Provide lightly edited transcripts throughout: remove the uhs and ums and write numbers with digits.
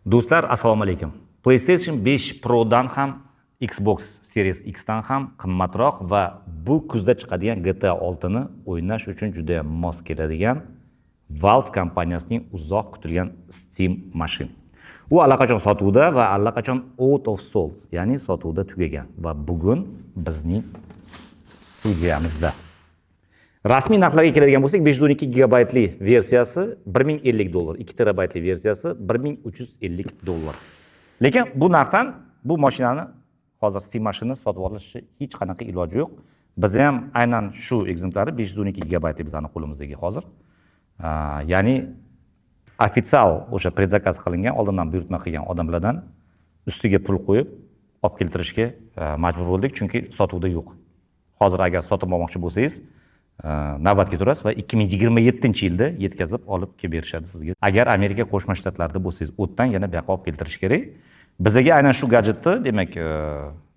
Do'stlar, assalomu alaykum. PlayStation 5 Pro'dan ham, Xbox Series X dan ham qimmatroq va bu kuzda chiqadigan GTA 6 ni o'ynash uchun juda ham mos keladigan Valve kompaniyasining uzoq kutilgan Steam Machine. U allaqachon sotuvda va allaqachon out of sold, ya'ni sotuvda tugagan va bugun bizning studiyamizda. Rasmiy narxlarga keladigan bo'lsak, 512 gigabaytli versiyasi 1050 dollar, 2 terabaytli versiyasi 1350 dollar. Lekin bu narxdan bu mashinani hozir Steam Machine'ni sotib olishni hech qanaqa iloji yo'q. Biz ham aynan shu ekzemplari 512 gigabaytli bizani qo'limizdagi hozir. Ya'ni ofitsial o'sha predzakaz qilingan, oldindan buyurtma qilgan odamlardan ustiga pul qo'yib olib keltirishga majbur bo'ldik, chunki sotuvda yo'q. Hozir agar sotib olmoqchi bo'lsangiz, navbatga turasiz va 2027-yilda yetkazib olib kelib berishadi sizga. Agar Amerika Qo'shma Shtatlarida bo'lsangiz, u yerdan yana bu yoqqa olib keltirish kerak. Bizaga aynan shu gadjetni, demak,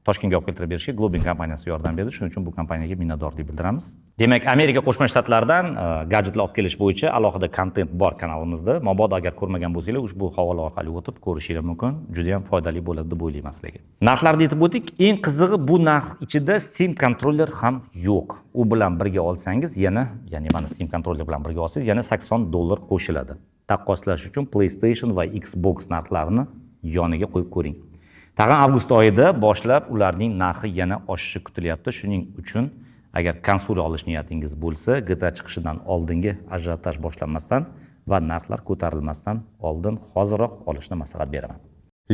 Toshkentga olib keltirib berishga Globin kompaniyasi yordam berdi. Shuning uchun bu kompaniyaga minnatdorlik bildiramiz. Demak, Amerika Qo'shma Shtatlaridan gadjetlar olib kelish bo'yicha alohida kontent bor kanalimizda. Mabodo agar ko'rmagan bo'lsanglar, ushbu havola orqali o'tib ko'rishingiz mumkin. Juda ham foydali bo'ladi deb o'ylayman sizlarga. Narxlarni aytib o'tdik. Eng qizig'i, bu narx ichida Steam kontroller ham yo'q. U bilan birga olsangiz yana, ya'ni mana Steam kontroller bilan birga olsangiz yana 80 dollar qo'shiladi. Taqqoslash uchun PlayStation va Xbox narxlarini yoniga qo'yib ko'ring. Tag'in avgust oyida boshlab ularning narxi yana oshishi kutilyapti. Shuning uchun agar konsol olish niyatingiz bo'lsa, GTA chiqishidan oldingi ajiotaj boshlanmasdan va narxlar ko'tarilmasdan oldin hoziroq olishni maslahat beraman.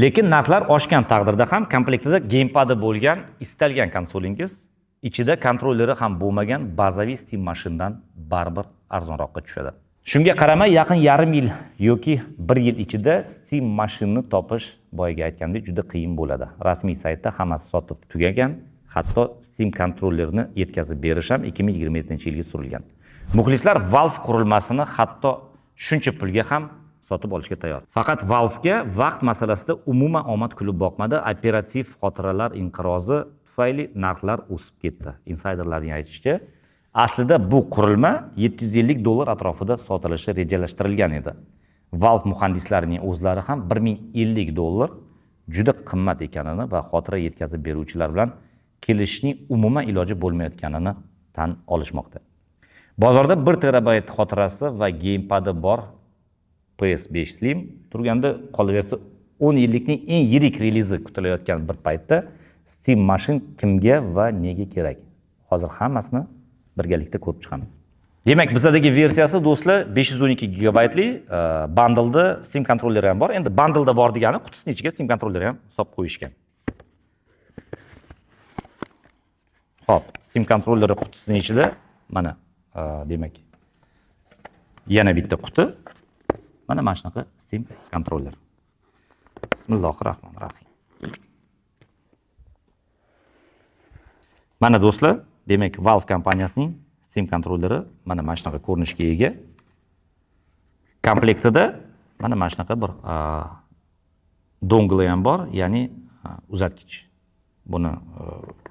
Lekin narxlar oshgan taqdirda ham komplektida gamepadi bo'lgan istalgan konsolingiz ichida kontrolleri ham bo'lmagan bazaviy Steam Machine'dan baribir arzonroqqa tushadi. Shunga qaramay, yaqin yarim yil yoki bir yil ichida Steam Machine'ni topish, boyagi aytgandek, juda qiyin bo'ladi. Rasmiy saytda hammasi sotib tugagan, hatto Steam kontrollerini yetkazib berish ham 2027-yilga surilgan. Muxlislar Valve qurilmasini hatto shuncha pulga ham sotib olishga tayyor. Faqat Valve'ga vaqt masalasida umuman omad kulib boqmadi. Operativ xotiralar inqirozi tufayli narxlar o'sib ketdi. Insiderlarning aytishicha, aslida bu qurilma 750 dollar atrofida sotilishi rejalashtirilgan edi. Valve muhandislarining o'zlari ham 1050 dollar juda qimmat ekanini va xotira yetkazib beruvchilar bilan kelishishning umuman iloji bo'lmayotganini tan olishmoqda. Bozorda 1 terabayt xotirasi va gamepadi bor PS5 Slim turganda, qolaversa 10 yillikning eng yirik relizi kutilayotgan bir paytda Steam Machine kimga va nega kerak? Hozir hammasini birgalikda ko'rib chiqamiz. Demak, bizadagi versiyasi do'stlar 512 gigabaytli bundleda Steam kontrolleri ham bor. Endi bundleda bor degani qutisini ichiga Steam kontrolleri ham solib qo'yishgan. Xo'p, Steam kontrolleri qutisining ichida mana demak yana bitta quti. Mana shunaqa Steam kontroller. Bismillahirrohmanirrohim. Mana do'stlar, demak Valve kompaniyasining Steam kontrolleri mana shunaqa ko'rinishga ega. Komplektida mana shunaqa bir dongli ham bor, ya'ni uzatgich. Buni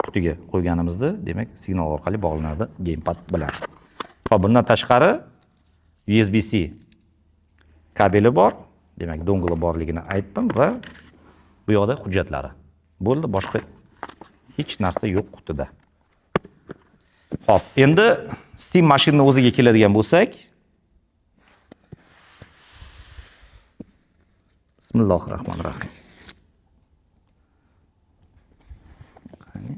qutiga qo'yganimizda, demak, signal orqali bog'lanadi gamepad bilan. Xo'p, bundan tashqari USB-C kabeli bor. Demak, dongli borligini aytdim va bu yoqda hujjatlari. Bo'ldi, boshqa hech narsa yo'q qutida. Xo'p, endi Steam Machine'ni o'ziga keladigan bo'lsak, Bismillahirrohmanirrohim. Qani?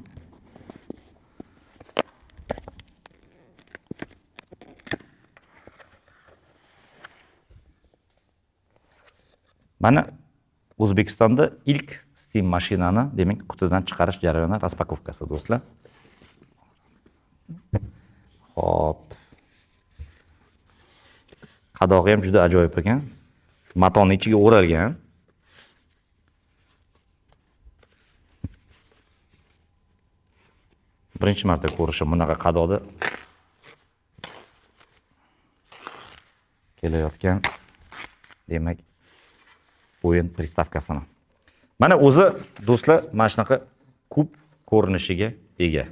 Mana O'zbekistonda ilk Steam mashinani, demak, qutidan chiqarish jarayoni raspakovkasi do'stlar. Xo'p. Qadog'i ham juda ajoyib ekan. Matoni ichiga o'ralgan. Birinchi marta ko'rishim bunaqa qadoqda kelayotgan, demak, o'yin pristavkasini. Mana o'zi do'stlar mana shunaqa kub ko'rinishiga ega.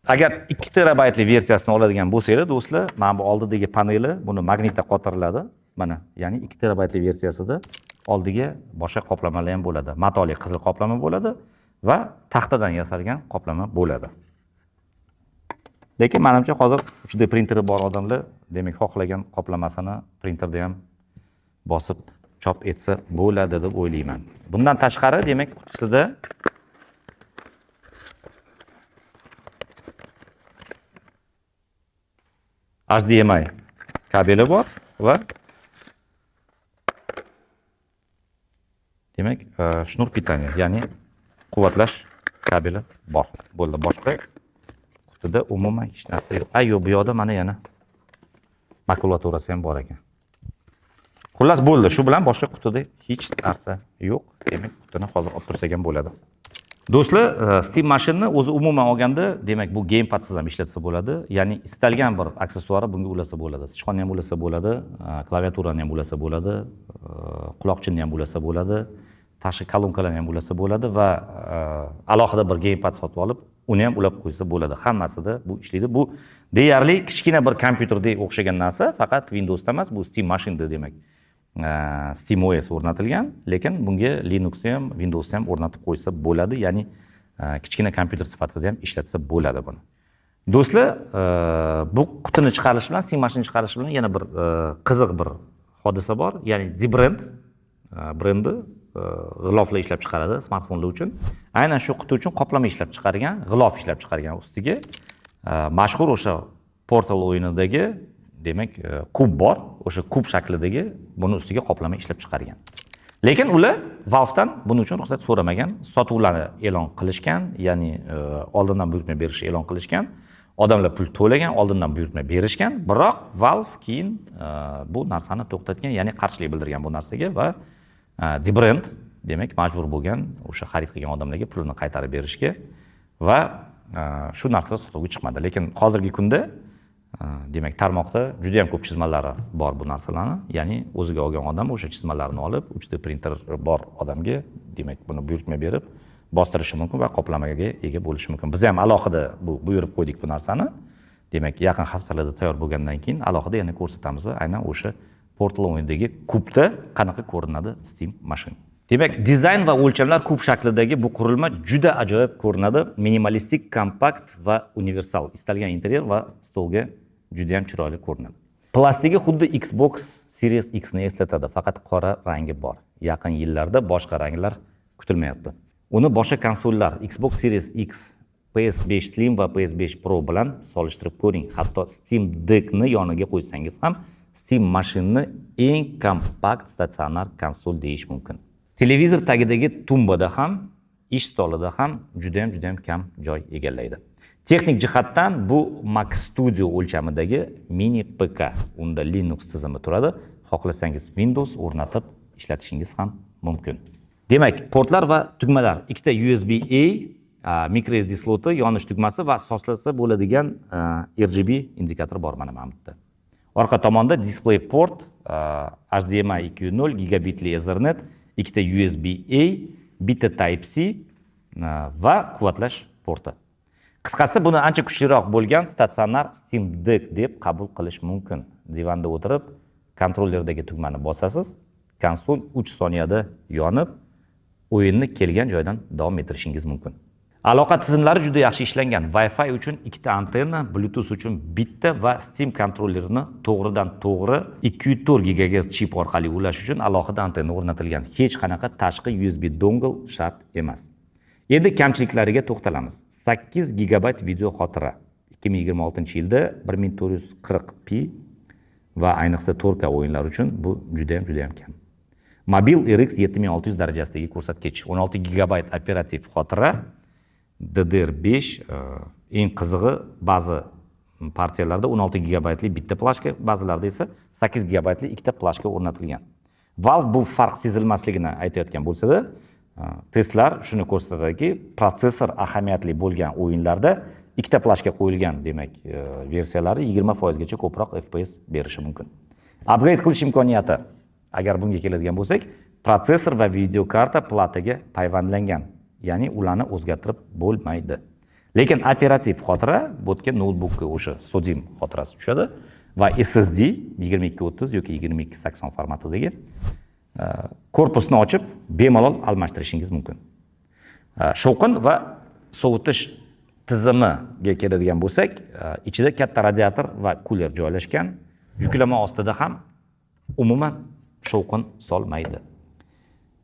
Agar 2 terabaytli versiyasini oladigan bo'lsanglar, do'stlar, mana bu oldidagi paneli buni magnitda qotiriladi. Mana, ya'ni 2 terabaytli versiyasida oldiga boshqa qoplamalar ham bo'ladi. Matoli qizil qoplama bo'ladi va taxtadan yasalgan qoplama bo'ladi. Lekin menimcha hozir 3D printeri bor odamlar, demak, xohlagan qoplamasini printerda ham bosib chop etsa bo'ladi deb o'ylayman. Bundan tashqari, demak, qutisida HDMI kabeli bor va demak, shnur pitания, ya'ni quvvatlash kabeli bor. Bo'ldi, boshqa qutida umuman hech narsa yo'q. Ay, yo'q, bu yoqda mana yana makulaturasi ham bor ekan. Xullas bo'ldi, shu bilan boshqa qutida hech narsa yo'q. Demak, qutini hozir olib tursak ham bo'ladi. Do'stlar, Steam Machine'ni o'zi umuman olganda, demak, bu gamepadsiz ham ishlatsa bo'ladi. Ya'ni istalgan bir aksessuari bunga ulasa bo'ladi. Sichqonni ham ulasa bo'ladi, klaviaturani ham ulasa bo'ladi, quloqchinni ham ulasa bo'ladi, tashqi kolonkalarni ham ulasa bo'ladi va alohida bir gamepad sotib olib, uni ham ulab qo'ysa bo'ladi. Hammasida bu ishlaydi. Bu deyarli kichkina bir kompyuterdek o'xshagan narsa, faqat Windowsda emas, bu Steam Machine'da demak. Steam OS o'rnatilgan, lekin bunga Linuxni ham, Windowsni ham o'rnatib qo'ysa bo'ladi, ya'ni kichkina kompyuter sifatida ham ishlatsa bo'ladi buni. Do'stlar, bu qutini chiqarish bilan, Steam Machine chiqarish bilan yana bir qiziq bir hodisa bor, ya'ni dbrand brendi g'iloflar ishlab chiqaradi smartfonlar uchun. Aynan shu quti uchun qoplama ishlab chiqargan, g'ilof ishlab chiqargan ustiga mashhur o'sha Portal o'yinidagi, demak, kub bor, o'sha kub shaklidagi buni ustiga qoplama ishlab chiqargan. Lekin ular Valve'dan buning uchun ruxsat so'ramagan, sotuvlarni e'lon qilishgan, ya'ni oldindan buyurtma berishni e'lon qilishgan. Odamlar pul to'lagan, oldindan buyurtma berishgan, biroq Valve keyin bu narsani to'xtatgan, ya'ni qarshilik bildirgan bu narsaga va dbrand, demak, majbur bo'lgan o'sha xarid qilgan odamlarga pulini qaytarib berishga va shu narsa sotuvga chiqmadi. Lekin hozirgi kunda demak, tarmoqda juda ham ko'p chizmalari bor bu narsalarni, ya'ni o'ziga olgan odam o'sha chizmalarni olib 3D printer bor odamga, demak, buni buyurtma berib bostirishi mumkin va qoplamaga ega bo'lishi mumkin. Biz ham alohida bu buyurib qo'ydik bu narsani. Demak, yaqin haftalarda tayyor bo'lgandan keyin alohida yana ko'rsatamiz aynan o'sha Portal o'yinidagi kubda qanaqa ko'rinadi Steam Machine. Demak, dizayn va o'lchamlar kub shaklidagi bu qurilma juda ajoyib ko'rinadi. Minimalistik, kompakt va universal. Istalgan interyer va stolga juda ham chiroyli ko'rinadi. Plastigi xuddi Xbox Series X ni eslatadi, faqat qora rangi bor. Yaqin yillarda boshqa ranglar kutilmayapti. Uni boshqa konsollar Xbox Series X, PS5 Slim va PS5 Pro bilan solishtirib ko'ring. Hatto Steam Deckni yoniga qo'ysangiz ham Steam Machine'ni eng kompakt statsionar konsol deyish mumkin. Televizor tagidagi tumbada ham, ish stolida ham juda ham kam joy egallaydi. Texnik jihatdan bu Mac Studio o'lchamidagi mini PK. Unda Linux tizimi turadi. Xohlasangiz Windows o'rnatib ishlatishingiz ham mumkin. Demak, portlar va tugmalar, ikkita USB-A, micro SD sloti, yonish tugmasi va soslasa bo'ladigan RGB indikatori bor mana bu yerda. Orqa tomonda display port, HDMI 2.0, gigabitli Ethernet, ikkita USB-A, bitta Type-C va quvvatlash porti. Qisqasi, buni ancha kuchliroq bo'lgan statsionar Steam Deck deb qabul qilish mumkin. Divanda o'tirib, kontrollerdagi tugmani bosasiz, konsol 3 soniyada yonib, o'yinni kelgan joydan davom ettirishingiz mumkin. Aloqa tizimlari juda yaxshi ishlangan. Wi-Fi uchun ikkita antenna, Bluetooth uchun bitta va Steam kontrollerini to'g'ridan to'g'ri 2.4 gigagertz chip orqali ulash uchun alohida antenna o'rnatilgan. Hech qanaqa tashqi USB dongle shart emas. Endi kamchiliklariga to'xtalamiz. 8 gigabayt video xotira. 2026-yilda 1440p va ayniqsa 4K o'yinlar uchun bu juda ham kam. Mobil RX 7600 darajasidagi ko'rsatkich, 16 gigabayt operativ xotira, DDR5, eng qizig'i ba'zi partiyalarda 16 gigabaytli bitta plashka, ba'zilarda esa 8 gigabaytli ikkita plashka o'rnatilgan. Valve bu farq sezilmasligini aytayotgan bo'lsa-da, testlar shuni ko'rsatadiki, protsessor ahamiyatli bo'lgan o'yinlarda ikkita plashka qo'yilgan, demak, versiyalari 20% gacha ko'proq FPS berishi mumkin. Upgrade qilish imkoniyati, agar bunga keladigan bo'lsak, protsessor va videokarta plataga payvandlangan, ya'ni ularni o'zgartirib bo'lmaydi. Lekin operativ xotira bu yerga noutbukka o'sha SODIMM xotirasi tushadi va SSD 2230 yoki 2280 formatidagi korpusni ochib bemalol almashtirishingiz mumkin. Shovqin va sovutish tizimiga keladigan bo'lsak, ichida katta radiator va kuler joylashgan. Yuklama ostida ham umuman shovqin solmaydi.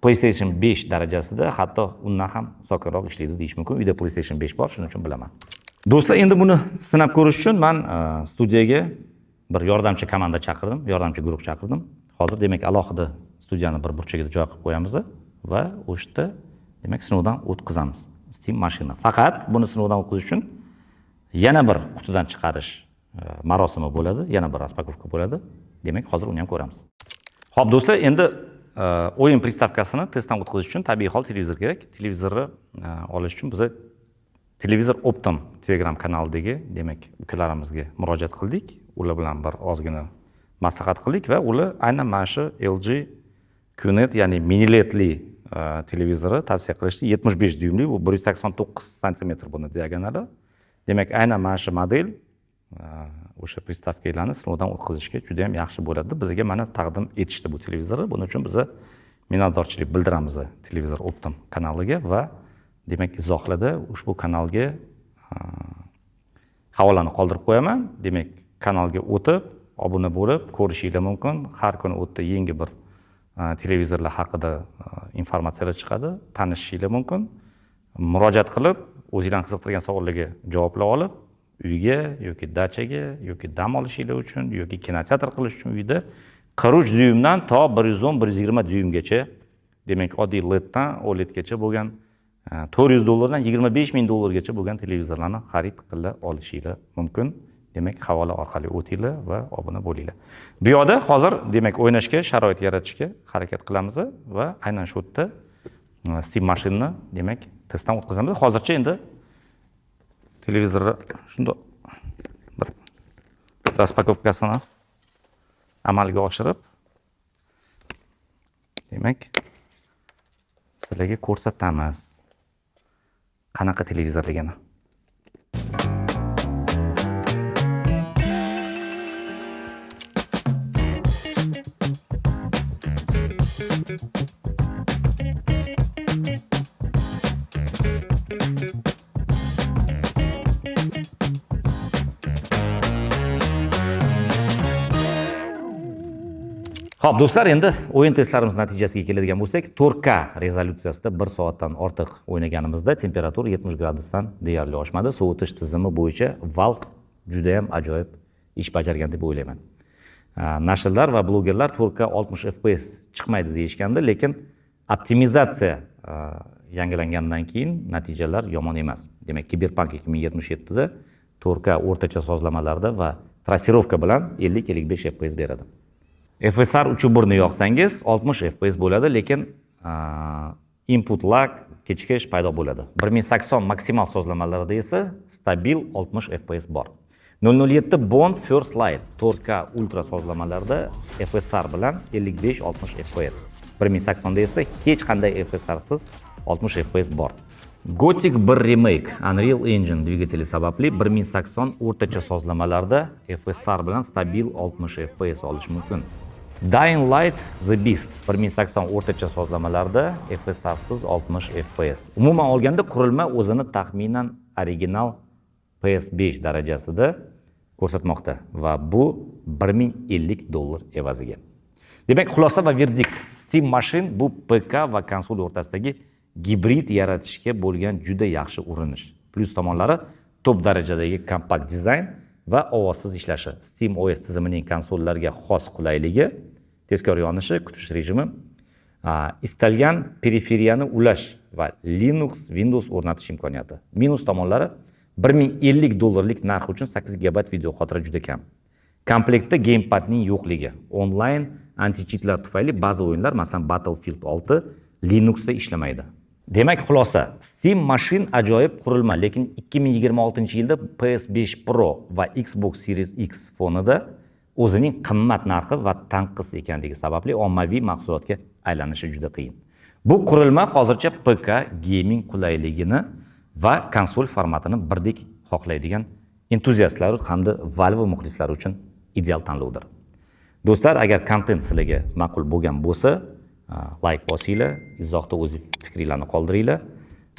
PlayStation 5 darajasida, hatto undan ham sokinroq ishlaydi deyish mumkin. Uyda PlayStation 5 bor, shuning uchun bilaman. Do'stlar, endi buni sinab ko'rish uchun men studiyaga bir yordamchi komanda chaqirdim, yordamchi guruh chaqirdim. Hozir demak alohida studiyani bir burchagida joy qilib qo'yamiz va o'sha yerda demak sinovdan o'tkazamiz Steam mashina. Faqat buni sinovdan o'tkazish uchun yana bir qutidan chiqarish marosimi bo'ladi, yana bir распаковка bo'ladi. Demak, hozir uni ham ko'ramiz. Xo'p, do'stlar, endi o'yin приставка sini testdan o'tkazish uchun tabiiy hol televizor kerak. Televizorni olish uchun biz Televizor Optom Telegram kanalidagi demak ukalarimizga murojaat qildik. Ular bilan bir ozgina maslahat qildik va ular aynan mana shu LG QNET, ya'ni mini LEDli televizori tavsiya qilishdi. 75 dyuymli, bu 189 santimetr buni diagonali. Demak, aynan mana shu model o'sha приставка larni sinovdan o'tkazishga juda ham yaxshi bo'ladi. Bizga mana taqdim etishdi bu televizorni. Buning uchun biz minnatdorchilik bildiramiz Televizor Optom kanaliga va demak izohlarda ushbu kanalga havolani qoldirib qo'yaman. Demak, kanalga o'tib, obuna bo'lib ko'rishinglar mumkin. Har kuni u yerda yangi bir televizorlar haqida informatsiyalar chiqadi, tanishishinglar mumkin. Murojaat qilib, o'zinglarni qiziqtirgan savollarga javoblar olib, uyga yoki dachaga yoki dam olishinglar uchun yoki kinoteatr qilish uchun uyda 43 dyuymdan to 110-120 dyuymgacha, demak oddiy LEDdan OLEDgacha bo'lgan 400 dollardan 25 ming dollargacha bo'lgan televizorlarni xarid qila olishinglar mumkin. Demak, havola orqali o'tinglar va obuna bo'linglar. Bu yoqda hozir demak o'ynashga sharoit yaratishga harakat qilamiz va aynan shu yerda Steam mashinani demak testdan o'tkazamiz. Hozircha endi televizorni shundoq bir распаковка sini amalga oshirib, demak sizlarga ko'rsatamiz qanaqa televizorligini. Xo'p, do'stlar, endi o'yin testlarimiz natijasiga keladigan bo'lsak, 4K rezolyutsiyasida 1 soatdan ortiq o'ynaganimizda temperatura 70 gradusdan deyarli oshmadi. Sovutish tizimi bo'yicha Valve juda ham ajoyib ish bajargan deb o'ylayman. Nashrlar va blogerlar 4K 60 FPS chiqmaydi deyishgandi, lekin optimizatsiya yangilangandan keyin natijalar yomon emas. Demak, Cyberpunk 2077 da 4K o'rtacha sozlamalarda va трассировка bilan 50-55 FPS beradi. FSR 3.1 ni yoqsangiz 60 FPS bo'ladi, lekin input lag, kechikish paydo bo'ladi. 1080 maksimal sozlamalarda esa stabil 60 FPS bor. 007 Bond First Light 4K ultra sozlamalarda FSR bilan 55-60 FPS. 1080 da esa hech qanday FSRsiz 60 FPS bor. Gothic 1 Remake Unreal Engine dvigateli sababli 1080 o'rtacha sozlamalarda FSR bilan stabil 60 FPS olish mumkin. Dying Light The Beast 1080 o'rtacha sozlamalarda FSRsiz 60 FPS. Umuman olganda qurilma o'zini taxminan original PS5 darajasida ko'rsatmoqda va bu 1050 dollar evaziga. Demak, xulosa va verdikt. Steam Machine bu PK va konsol o'rtasidagi gibrid yaratishga bo'lgan juda yaxshi urinish. Plyus tomonlari top darajadagi kompakt dizayn va ovozsiz ishlashi. Steam OS tizimining konsollarga xos qulayligi, tezkor yonishi, kutish rejimi, istalgan periferiyani ulash va Linux, Windows o'rnatish imkoniyati. Minus tomonlari 1050 dollarlik narx uchun 8 GB video xotira juda kam. Komplektda gamepadning yo'qligi, onlayn anti-cheatlar tufayli ba'zi o'yinlar, masalan Battlefield 6 Linuxda ishlamaydi. Demak, xulosa, Steam Machine ajoyib qurilma, lekin 2026-yilda PS5 Pro va Xbox Series X fonida o'zining qimmat narxi va tanqis ekanligi sababli ommaviy mahsulotga aylanishi juda qiyin. Bu qurilma hozircha PK gaming qulayligini Va konsol formatini birdek xohlaydigan entuziastlar hamda Valve muxlislari uchun ideal tanlovdir. Do'stlar, agar kontent sizlarga ma'qul bo'lgan bo'lsa, layk bosinglar, izohda o'z fikringlarni qoldiringlar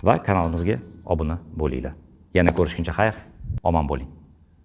va kanalimizga obuna bo'linglar. Yana ko'rishguncha xayr, omon bo'ling.